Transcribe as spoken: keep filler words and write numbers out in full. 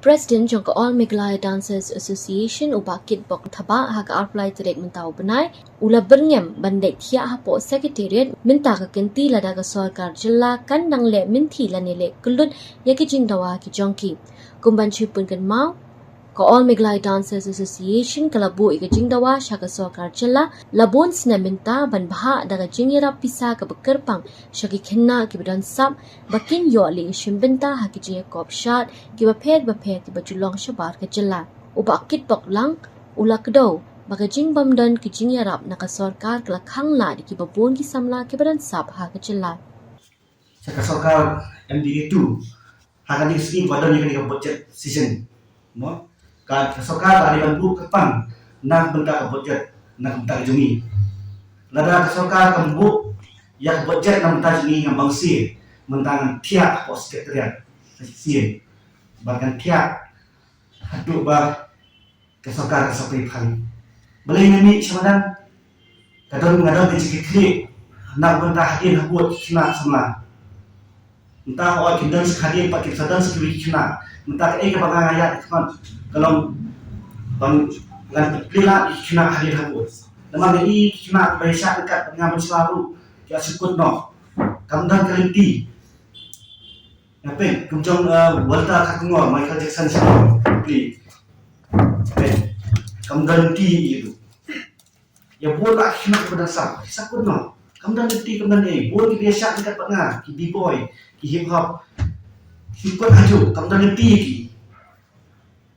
President jong ka All Meghalaya Dancers Association, u Bah Kitbok Thabah, ha ka arphew lai tarik mynta u bnai, u la byrngem ban leit thiah hapoh Secretariat mynta ka kynti lada ka sorkar jylla kan dang leh mynthi lane leh kyllut ïa ki jingdawa ki jong ki. Kum ban shu pynkynmaw, ka All Meghalaya Dancers Association ka la buh ïa ka jingdawa sha ka sorkar jylla la bun snem mynta ban bhah da ka jingïarap pisa kaba kyrpang sha ki khynnah kiba don sap ba kin ïoh leit shim bynta ha ki jingïakop shad kiba pher ba pher kiba ju long shabar ka jylla. U Bah Kitbok Lang u la kdew ba ka jingbym don ki jingïarap na ka sorkar ka la khang lad ïa kiba bun ki samla kiba don sap ha ka jylla. Sha ka sorkar M D A two, ha kane ka sngi ba don ïa kane ka budget session, mo, ka, ka sorkar ka dei ban buh kyrpang na ka bynta ka budget na ka bynta ka jong ngi. Lada ka sorkar kam buh ïa ka budget na ka bynta jong ngi, ngam bang sien mynta ngan thiah hapoh Secretariat shisien, bad ngan thiah haduh ba ka sorkar ka sa pynphai. Balei nga mih sha madan? Ka don, nga don ka jingkitkhlieh na ka bynta hadien habud ki khynnah samla. Mynta hooid kin don sa hadien pat, kin sa don sa kiwei ki khynnah. Mynta kaei kaba nga ïaid khmat ka long ban ngan pynlait ïa ki khynnah hadien habud. Namar nga i ki khynnah kiba ïaishah ryngkat bad nga mynshuwa ruh ki ïa shu kut noh. Kam don ka lynti. Nga peit kum jong, eh, Walter Kharkongor, Michael Jackson sha pli. Peit, kam don lynti ïa u. Ïa bun la ki khynnah kiba don sap, ki sa kut noh. Kam don lynti, kam don ei. Bun kiba ïaishah ryngkat bad nga, ki b-boy, ki hip hop, ki kut ha ju, kam don lynti ïa ki.